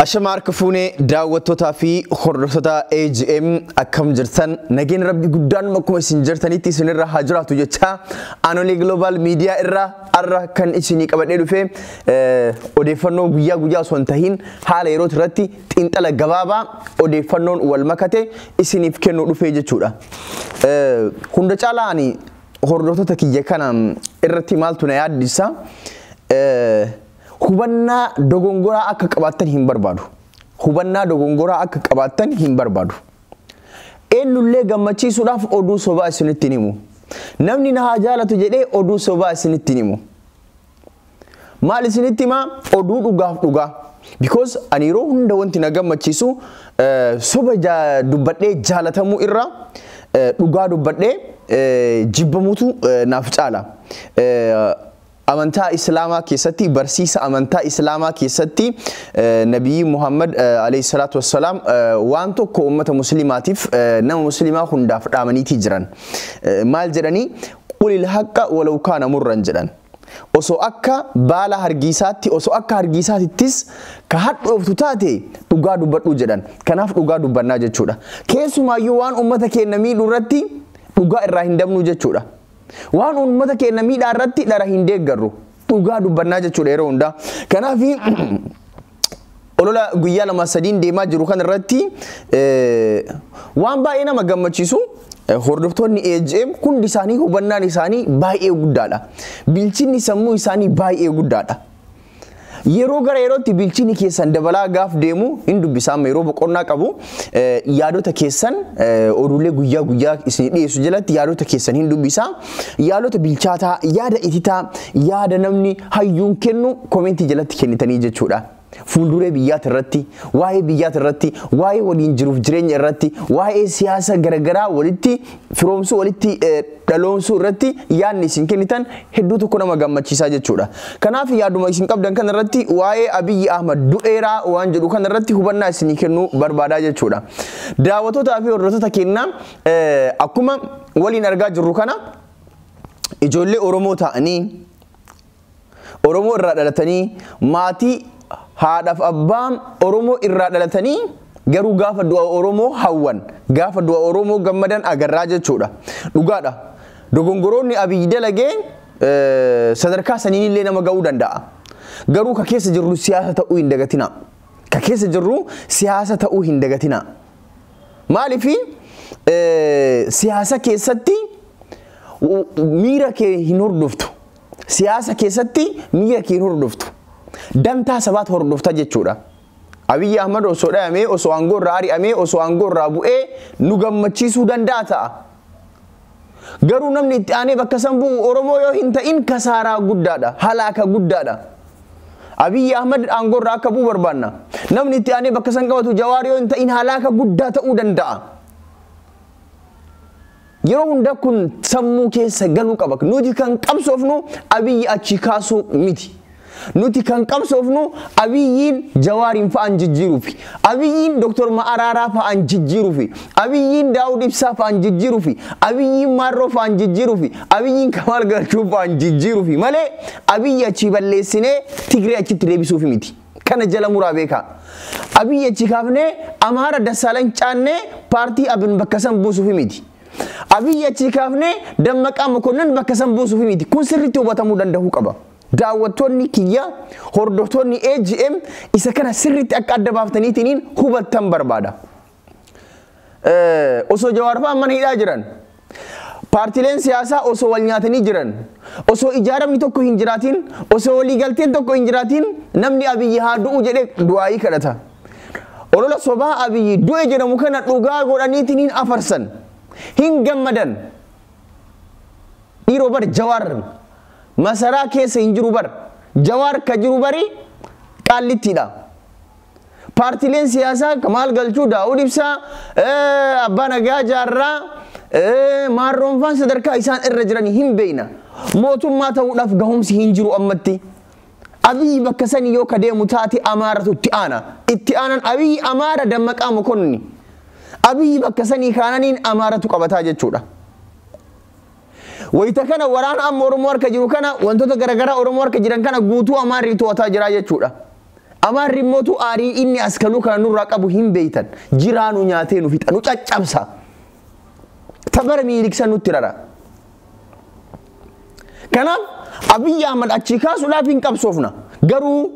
Ashama harka fuunee daawwattootaa fi hordoftoota AGM akkam jirtan nageen rabbi guddaan bakkuma isin jirtanitti isinirra haa jiraatu jecha Aanolee Global Media irraa har'a kan isinii qabadhee dhufe odeeffannoo guyyaa guyyaa osoo hin tahin haala yeroo irratti xiinxala gabaabaa odeeffannoon wal makate isiniif kennuu dhufe jechuudha. Hunda caalaa ani hordoftoota kiyya kana irratti maaltu na yaaddisa? Hubannaa dogongoraa akka qabaattan hin barbaadu. Hubannaa dogongoraa akka qabaattan hin barbaadu. Eenyullee gammachiisuudhaaf oduu sobaa isinitti hin himu. Namni na haa jaalatu jedhee oduu sobaa isinitti hin himu. Maal isinitti himaa? Oduu dhugaaf dhugaa. Because ani yeroo hunda wanti na gammachiisu soba dubbadhee jaalatamuu irra dhugaa dubbadhee jibbamuutu naaf caala. Amantaa Islaamaa keessatti barsiisa amantaa Islaamaa keessatti Nabiyyi Muhammad alayhi salaatu wassalaam waan tokko uummata musliimaatiif nama musliimaa hundaaf dhaamaniitii jiran. Maal jedhanii? Qulil haqqa walaw kaana murran jedhan. Osoo akka baala hargiisaatti osoo akka hargiisaatittis ka hadhooftu taate dhugaa dubbadhu jedhan. Kanaaf dhugaa dubbannaa jechuudha. Keessumaayyuu waan uummata keenya miidhuu irratti dhugaa irraa hin dabnu jechuudha. Waan uummata keenya miidhaa irratti dhara hin deeggarru. Dhugaa dubbannaa jechuudha yeroo hundaa. Kanaaf olola guyyaa 2-3 deemaa jiru kan irratti waan baay'ee nama gammachiisu hordoftoonni AGM hundi isaanii hubannaan isaanii baay'ee guddaadha. Bilchinni sammuu isaanii baay'ee guddaadha. Yeroo gara yerootti bilchinni keessan dabalaa gaaf deemu hin dubbisaa yeroo boqonnaa qabu yaadota keessan oduulee guyyaa guyyaa isin dhiyeessu jalatti yaadota keessan hin dubbisaa. Yaadota bilchaataa, yaada ititaa, yaada namni hayyuun kennu komentii jalatti kennitanii jechuudha. Fuulduree biyyaati irratti, waa'ee biyyaati irratti, waa'ee waliin jiruuf jireenya irratti, waa'ee siyaasa garagaraa walitti firoomsuu, walitti dhaloomsuu irratti yaadni isin kennitan hedduu tokko nama gammachiisaa jechuudha. Kanaaf yaaduma isin qabdan kana irratti waa'ee Abiyyi Ahmad du'eeraa waan jedhu kana irratti hubannaa isinii kennuu barbaadaa jechuudha. Daawwattootaa fi hordoftoota keenya akkuma waliin argaa jirru kana ijoollee Oromoo ta'anii Oromoo irraa dhalatanii maatii haadhaaf abbaan Oromoo irraa dhalatanii garuu gaafa du'a Oromoo hawwan gaafa du'a Oromoo gammadan agarraa jechuudha. Dhugaadha. Dogongoroonni Abiyyi dalagee sadarkaa saniin illee nama ga'uu danda'a. Garuu ka keessa jirru siyaasa ta'uu hin dagatina. Ka keessa jirru siyaasa ta'uu hin dagatina. Maaliif siyaasa keessatti miira kee hin hordoftu. Siyaasa keessatti miira kee hin hordoftu. Dantaa sabaatu hordofta jechuudha. Abiyyi Ahmad osoo dhahamee, osoo aangoo irraa ari'amee, osoo aangoo irraa bu'ee nu gammachiisuu danda'a ta'a. Garuu namni itti aanee bakka san bu'u Oromoo yoo hin ta'in kasaaraa guddaadha, halaaka guddaadha. Abiyyi Ahmad aangoo irraa akka bu'u barbaanna. Namni itti aanee bakka san qabatu Jawaar yoo hin ta'in halaaka guddaa ta'uu danda'a. Yeroo hunda kun sammuu keessa galuu qaba. Nuti kan qabsoofnu Abiyyi achi kaasuu miti. Nuti kan qabsoofnu Abiyyiin Jawaariin fa'aan jijjiiruufi. Abiyyiin Dr. Ma'araaraa fa'aan jijjiiruufi. Abiyyiin Daawud Ibsaa fa'aan jijjiiruufi. Abiyyiin Maarroo fa'aan jijjiiruufi. Abiyyiin Kamaal Galchuu fa'aan jijjiiruufi. Malee Abiyyi achi balleessinee Tigree achitti deebisuufi miti. Kana jala muraa beekaa. Abiyyi achi kaafnee Amaara Dassaalany caannee paartii Abin bakka san buusuufi miti. Abiyyi achi kaafnee Dammaqaa Mokonnin bakka san buusuufi miti. Kun sirriitti hubatamuu danda'uu qaba. Daawwattoonni kiyya hordoftoonni AGM isa kana sirriitti akka adda baaftaniitiin hubattan barbaada. Osoo Jawaar fa'aan mana hidhaa jiran, paartileen siyaasaa osoo wal nyaatanii jiran, osoo ijaaramni tokko hin jiraatin, osoo waliigalteen tokko hin jiraatin namni Abiyyi haa du'u jedhee du'aayii kadhata. Olola sobaa Abiyyi du'e jedhamu kana dhugaa godhaniitiin hin afarsan, hin gammadan. Dhiiroo bar Jawaar masaraa keessa hin jiru bar. Jawaar ka jiru bari qaallittiidha. Paartileen siyaasaa Kamaal Galchuu, Daawud Ibsaa, Abbaa Nagaa Jaarraa, Maarroon faan sadarkaa isaan irra jiran hin beekna. Mootummaa ta'uudhaaf gahumsi hin jiru ammatti. Abiyyi bakka sanii yoo ka deemu taate Amaaratu itti aana. Itti aanan Abiyyi Amaara Dammaqaa Mokonnin. Abiyyi bakka sanii kaananiin Amaaratu qabataa jechuudha. Wayita kana waraana amma Oromoo harka jiru kana wantoota garaagaraa Oromoo harka jiran kana guutuu Amaarri to'ataa jira jechuudha. Amaarri mootu aarii inni as kaluu kana nurraa qabu hin beeytan. Jiraanu nyaatee nu fixa nu caccabsa. Tabara miidhigsa nutti rara. Kanaaf Abiyyi Ahmad achii kaasuudhaaf hin qabsoofna. Garuu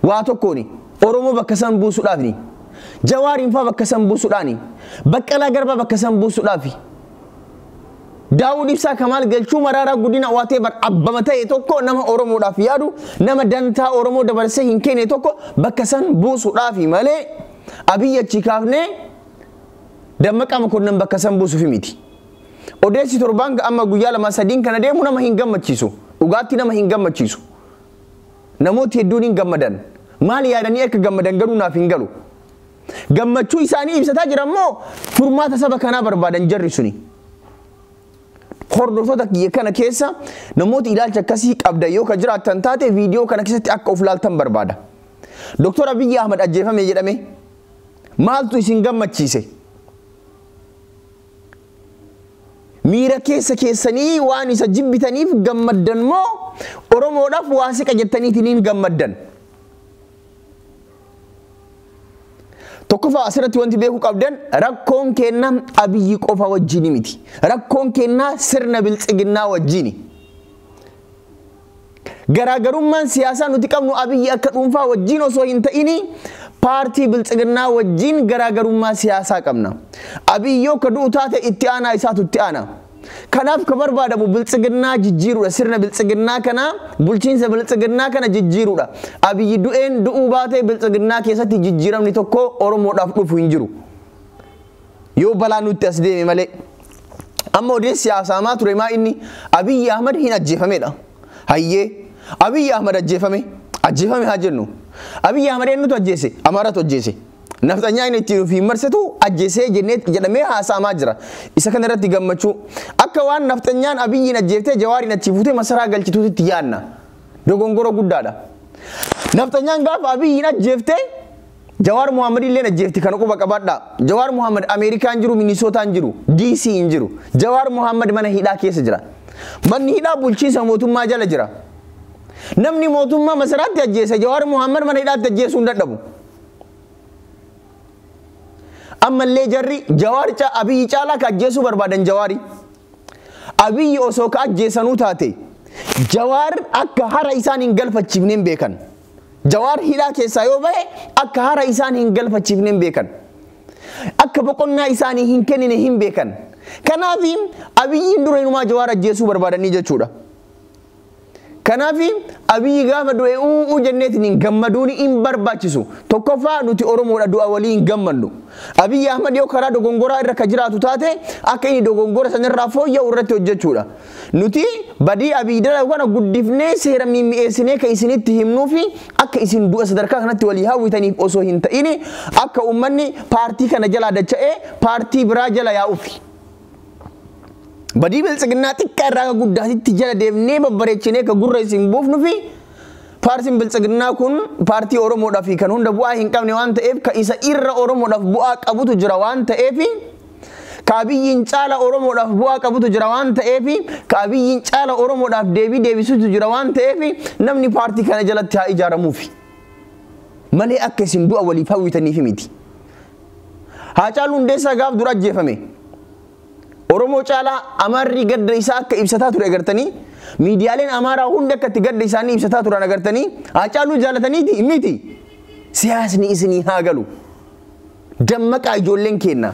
waa tokkooni Oromoo bakka san buusuudhaafni. Jawaariin fa'aa bakka san buusuudhaani. Baqqalaa Garbaa bakka san buusuudhaafi. Daawud Ibsaa Kamaal Galchuu Maraaraa Guddina waatee bar abbama ta'e tokko nama Oromoodhaaf yaadu nama dantaa Oromoo dabarsee hin kenne tokko bakka san buusuudhaafi malee Abiyyi achi kaafnee Dammaqaa Mokonnon bakka san buusuufi miti. Odeessi torbaan amma guyyaa 2-3 kana deemu nama hin gammachiisu. Dhugaatti nama hin gammachiisu. Namooti hedduun hin gammadan. Maal yaadanii akka gammadan garuu naaf hin galu. Gammachuu isaanii ibsataa jiran moo furmaata saba kanaa barbaadan jarri suni. Hordoftoota kiyya kana keessa namooti ilaalcha akkasii qabdan yoo ka jiraattan taate viidiyoo kana keessatti akka of laaltan barbaada. Doktor Abiyyi Ahmad ajjeefame jedhame maaltu isin gammachiise? Miira keessa keessanii waan isa jibbitaniif gammaddan moo Oromoodhaaf waa siqa jettaniitiin gammaddan? Tokkoffaa asirratti wanti beekuu qabdan rakkoon keenna Abiyyi qofa wajjini miti. Rakkoon keenna sirna biltsiginnaa wajjini. Garaagarummaan siyaasaa nuti qabnu Abiyyi akka dhuunfaa wajjin osoo hin ta'ini paartii biltsiginnaa wajjin garaagarummaa siyaasaa qabna. Abiyyi yoo ka du'u taate itti aanaa isaatu itti aana. Kanaaf ka barbaadamu biltsiginnaa jijjiiruudha. Sirna biltsiginnaa kana bulchiinsa biltsiginnaa kana jijjiiruudha. Abiyyi du'een du'uu baatee biltsiginnaa keessatti jijjiiramni tokko Oromoodhaaf dhufu hin jiru. Yoo balaa nutti as deeme malee. Amma odeessi siyaasaa ture maa inni Abiyyi Ahmad hin ajjeefamedha. Hayyee Abiyyi Ahmad ajjeefame. Ajjeefame haa jennu. Abiyyi Ahmad eenyutu ajjeese? Amaaratu ajjeese. Nafxanyaa inni ittiin ofii marsetu ajjeesee jennee jedhamee haasa'amaa jira. Isa kana irratti gammachuu akka waan nafxanyaan Abiyyiin ajjeeftee Jawaariin achi fuutee masaraa galchituutti yaadna. Dogongora guddaadha. Nafxanyaan gaafa Abiyyiin ajjeeftee Jawaar Muhammad illee ajjeefti kana quba qabaadhaa. Jawaar Muhammad Ameerikaan jiru, Minisootaan jiru, DC hin jiru. Jawaar Muhammad mana hidhaa keessa jira. Manni hidhaa bulchiinsa mootummaa jala jira. Namni mootummaa masaraatti ajjeese Jawaar Muhammad mana hidhaatti ajjeesuu hin dadhabu. Ammallee jarri Jawaar Abiyyi caalaa ka ajjeesuu barbaadan Jawaari. Abiyyi osoo ka ajjeesanuu taate Jawaar akka hara isaan hin galfachiifneen beekan. Jawaar hidhaa keessaa yoo bahe akka hara isaan hin galfachiifneen beekan. Akka boqonnaa isaanii hin kennine hin beekan. Kanaaf Abiyyiin dura inumaa Jawaar ajjeesuu barbaadanii jechuudha. Kanaaf Abiyyi gaafa du'e u'uu jenneetiin hin gammaduun hin barbaachisu. Tokkoffaa nuti Oromoodha du'a walii hin gammannu. Abiyyi Ahmad yoo karaa dogongoraa irra ka jiraatu taate akka inni dogongora sanirraa fooyya'u irratti hojjechuudha. Nuti badii Abiyyi dalagu kana guddifnee seera mimmi'eessinee ka isinitti himnuufi akka isin du'a sadarkaa kanatti walii hawwitaniif osoo hin ta'ini akka uummanni paartii kana jalaa dacha'ee paartii biraa jala yaa'uufi. Badii biltsiginnaa xiqqaa irraa akka guddaatitti jala deemnee babbareechinee ka gurra isin buufnufi paartiin biltsiginnaa kun paartii Oromoodhaaf kan hunda bu'aa hin qabne waan ta'eef ka isa irra Oromoodhaaf bu'aa qabutu jira waan ta'eef ka Abiyyiin caala Oromoodhaaf bu'aa qabutu jira waan ta'eef ka Abiyyiin caala Oromoodhaaf deebii deebisutu jira waan ta'eef namni paartii kana jalatti haa ijaaramuufi malee akka isin du'a waliif hawwitaniif miti. Haacaaluu Hundeessaa gaaf dura ajjeefame. Oromoo caalaa Amaarri gadda isaa akka ibsataa ture agartanii miidiyaaleen Amaaraa hundi akka itti gadda isaanii ibsataa turan agartanii Haacaaluu jaalataniiti miti. Siyaasni isinii haa galu. Dammaqaa ijoolleen keenna.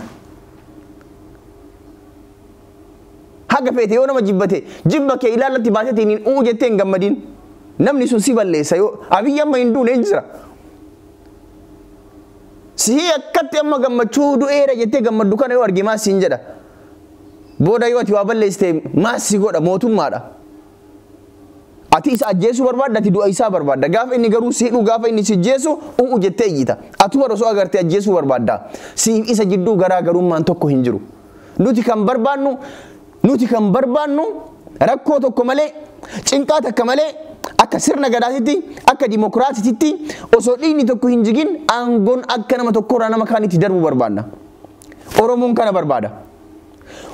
Haga feete yoo nama jibbate jibba kee ilaallatti baateetiin hin u'u jettee hin gammadin. Namni sun si balleessa yoo Abiyyi amma hin duune hin jira. Sihii akkatti amma gammachuu du'eera jettee gammaddu kana yoo arge maal siin jedha. Booda yoo ati waa balleessite maal si godha mootummaadha. Ati isa ajjeesuu barbaadda ati du'a isaa barbaadda. Gaafa inni garuu si hidhu gaafa inni si ajjeesu u'u jettee iyyita. Atuma osoo agartee ajjeesuu barbaadda. Siif isa jidduu garaagarummaan tokko hin jiru. Nuti kan barbaannu rakkoo tokko malee cinqaa takka malee akka sirna gadaatitti akka dimokiraatiitti osoo dhiigni tokko hin jigin aangoon akka nama tokkorraa nama kaanitti darbuu barbaanna. Oromoon kana barbaada.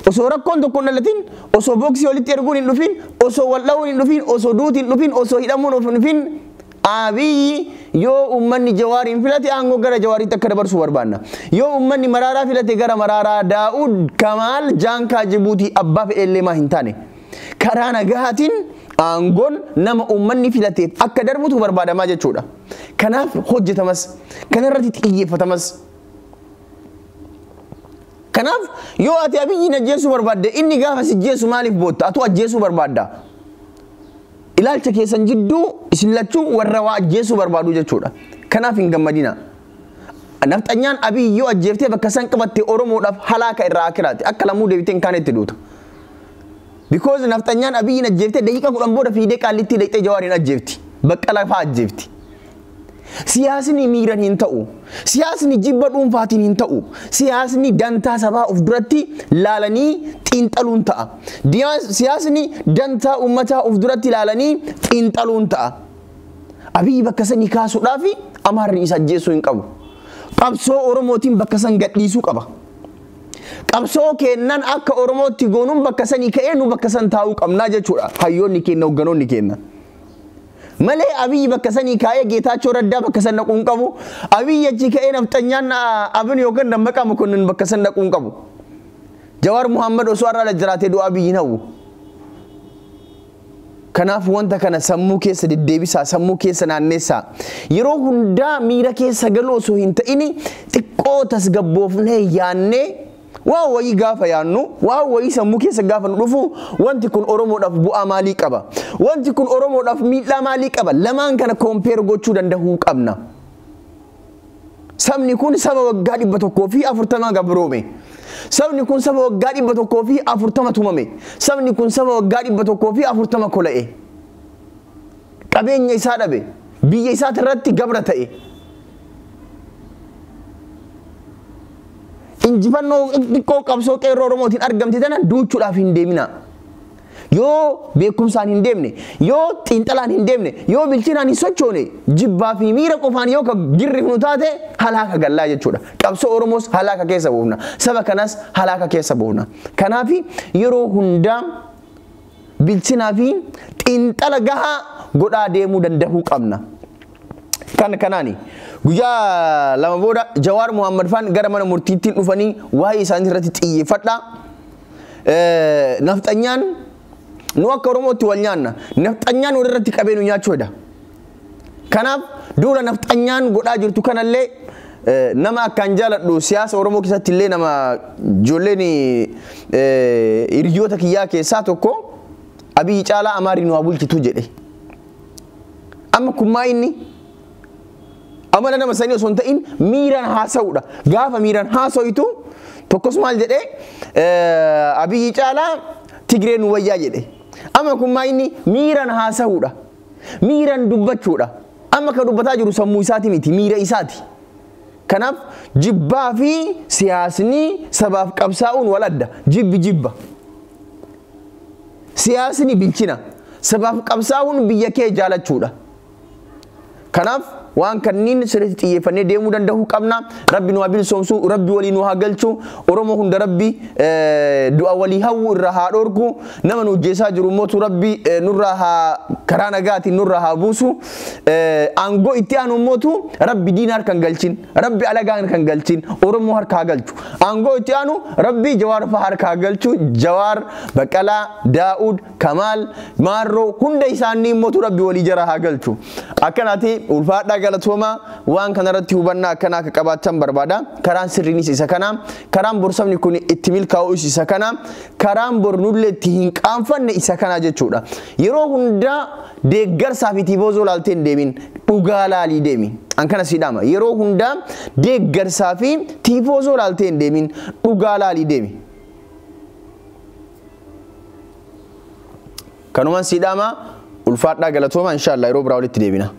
Osoo rakkoon tokko hin dhalatin, osoo boksii walitti erguun hin dhufin, osoo wal dha'uun hin dhufin, osoo duuti hin dhufin, osoo hidhamuun hin dhufin, Abiyyi Yoo uummanni Jawaariin filate aangoo gara Jawaariitti akka dabarsu barbaanna. Yoo uummanni Maraaraa filate gara Maraaraa, Daa'ud, Kamaal, Jaankaa, Jibuutii abbaa fedhellee maa hin taane. Karaa nagahaatiin aangoon nama uummanni filateef akka darbutu barbaadamaa jechuudha. Kanaaf hojjetamas, kanarratti xiyyeeffatamas. Kanaaf yoo ati Abiyyiin ajjeesuu barbaadde inni gaafa si ajjeesu maaliif bootta? Atu ajjeesuu barbaadda. Ilaalcha keessan jidduu isin lachuu warra waa ajjeesuu barbaadu jechuudha. Kanaaf hin gammadina. Nafxanyaan Abiyyi yoo ajjeeftee bakka san qabatte Oromoodhaaf halaaka irraa akiraati. Akka lamuu deebitee hin kaanetti duuta. Because nafxanyaan Abiyyiin ajjeeftee daqiiqa 10 booda fiidee Qaallittii dhaqxee Jawaariin ajjeefti. Baqqalaa fa'aa ajjeefti. Siyaasni miiran hin ta'u. Siyaasni jibba dhuunfaatiin hin ta'u. Siyaasni dantaa sabaa of duratti laalanii xiinxaluun ta'a. Siyaasni dantaa uummataa of duratti laalanii xiinxaluun ta'a. Abiyyi bakka sanii kaasuudhaaf Amaarri isa ajjeesuu hin qabu. Qabsoo Oromootiin bakka san gadhiisuu qaba. Qabsoo kennan akka Oromootti goonuun bakka sanii ka'ee nu bakka san taa'uu qabnaa jechuudha. Hayyoonni kenna, hoogganoonni kenna. Malee Abiyyi bakka sanii kaa'ee Geetaachoo Raddaa bakka san dhaquu hin qabu. Abiyyi achi ka'ee nafxanyaan Abin yookaan Dammaqaa Mokonnin bakka san dhaquu hin qabu. Jawaar Muhammad osoo har'a jiraatee du'a Abiyyi hin hawwu. Kanaaf wanta kana sammuu keessa deddeebisaa, sammuu keessa naanneessaa. Yeroo hundaa miira keessa galuu osoo hin ta'in xiqqoo tasgabboofnee yaannee waa wayii gaafa yaannu, waa wayii sammuu keessa gaafa nu dhufu, wanti kun Oromoodhaaf bu'aa maalii qaba? Wanti kun Oromoodhaaf miidhaa maalii qaba? Lamaan kana compare gochuu danda'uu qabna. Sabni kun saba waggaa 140 gabroome. Sabni kun saba waggaa 140 tumame. Sabni kun saba waggaa 140 kola'e. Qabeenya isaa dhabe. Biyya isaati irratti gabra ta'e. Injifannoo xiqqoo qabsoo qeerroo Oromootiin argamte tana duuchuudhaaf hin deemina. Yoo beekumsaan hin deemne, yoo xiinxalaan hin deemne, yoo bilchinaan hin sochoone, jibbaa fi miira qofaan yoo ka girrifnu taate halaaka gallaa jechuudha. Qabsoo Oromoos halaaka keessa buufna. Saba kanas halaaka keessa buufna. Kanaaf yeroo hundaa bilchinaa fi xiinxala gahaa godhaa deemuu danda'uu qabna. Kan kanaani guyyaa 2 booda Jawaar Muhammad faan gara mana murtiittiin dhufanii waa'ee isaanii irratti xiyyeeffadha. Nafxanyaan nu akka Oromootti wal nyaanna. Nafxanyaan walirratti qabee nu nyaachuu fedha. Kanaaf duula nafxanyaan godhaa jirtu kanallee nama akkaan jaaladhu siyaasa Oromoo keessatti illee nama ijoolleen hiriyoota kiyyaa keessaa tokko Abiyyi caalaa Amaarii nu haa bulchitu jedhe. Amma kun maa inni? Amala nama sanii osoo hin ta'in miiraan haasa'uudha. Gaafa miiraan haasa'itu tokkos maal jedhee Abiyyi caalaa Tigree nu wayyaa jedhe. Amma kun maa inni miiraan haasa'uudha. Miiraan dubbachuudha. Amma kan dubbataa jiru sammuu isaati miti, miira isaati. Kanaaf jibbaa fi siyaasni sabaaf qabsaa'uun wal adda. Jibbi jibba. Siyaasni bilchina. Sabaaf qabsaa'uun biyya kee jaalachuudha. Kanaaf waan kanniin sirriitti xiyyeeffannee deemuu danda'uu qabna. Rabbi nu haa bilisoomsu, Rabbi walii nu haa galchu, Oromoo hunda Rabbi du'a walii hawwu irraa haa dhorku, nama nu ajjeesaa jiru mootu Rabbi nurraa haa karaa nagaatiin nurraa haa buusu. Aangoo itti aanu mootu Rabbi diina harka hin galchin, Rabbi alagaa harka hin galchin, Oromoo harka haa galchu. Aangoo itti aanu Rabbi Jawaar fa'aa harka haa galchu, Jawaar, Baqqalaa, Daa'ud, Kamaal, Maarroo hunda isaanii mootu Rabbi walii jara haa galchu. Akkanaati ulfaadhaa galatooma waan kanarratti hubannaa akkanaa akka qabaatan barbaada. Karaan sirriinis isa kana. Karaan bor sabni kun itti milkaa'us isa kana. Karaan bor nullee itti hin qaanfanne isa kana jechuudha. Yeroo hundaa deeggarsaa fi tiifoozoo laaltee hin deemin. Dhugaa laalii deemi. An kana si dhaama. Yeroo hundaa deeggarsaa fi tiifoozoo laaltee hin deemin. Dhugaa laalii deemi. Kanumaan si dhaama. Ulfaadhaa galatooma. Inshaallah yeroo biraa walitti deebina.